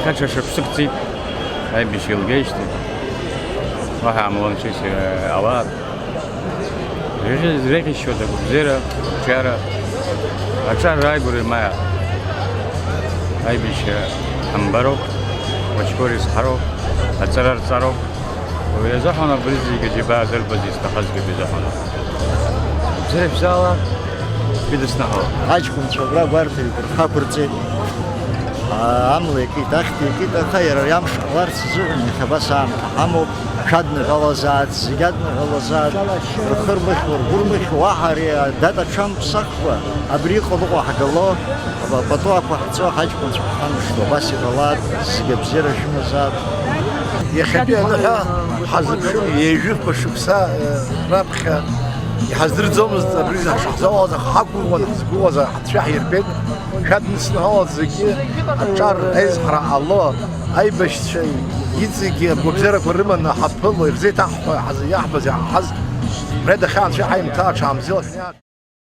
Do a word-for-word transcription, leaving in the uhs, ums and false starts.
Даҽа шықәсык ҵит, аибашьра еилгеижьҭеи, уаҳа амланшьышьа ҟалар. Иреиӷьасшьоит агәабзиара, ақәҿиара, аҿар ааигәара имаиа. Аибашьра ҳамбароуп, уачкори зҳароуп, аҵара рҵароуп. Уи азыҳәан абри зегьы џьабаа зырбаз, изҭахазгьы убри азыҳәан. Бзиара шәзаала, шәидысныҳәалап. Аҷкәынцәа абра гәарҭаҩык рхы ақәырҵеит. Аа, амла иакит, ахьҭа иакит, аха иара ари амш ҟаларц азыҳәан иахьа абас аамҭа ҳамоуп. Шәадныҳәалазааит, зегь адныҳәалазааит. Рхы рмыхьуа, ргәы рмыхьуа, уаҳа ари адата тшамԥсахкәа, абри иҟаныҟәа ҳгало, апату ақәаҳҵо, ҳаҷкәынцәа ҳхамышҭуа, абас иҟалааит, зегь абзиара шәымазааит. Иахьатәи аныҳәа ҳазыԥшын ҩажәи фба шықәса, э, раԥхьа иҳаздырӡомызт абри ҳшаҳзоуаз, аха ҳақәгәыӷуан, ҳзықәгәыӷуаз аҳҭцәа ҳирбеит. Шәадныҳәалоит зегьы, аҿар аизҳара ҟало, аибашьцәа иҵегьы агәабзиарақәа рыманы ҳаԥыло, ирзеиҭаҳҳәо ҳазы иаҳбаз, иаҳҳаз, Ҳаиҭа ахьаа анцәа иҳаимҭа, аҽаамзила шәнеи.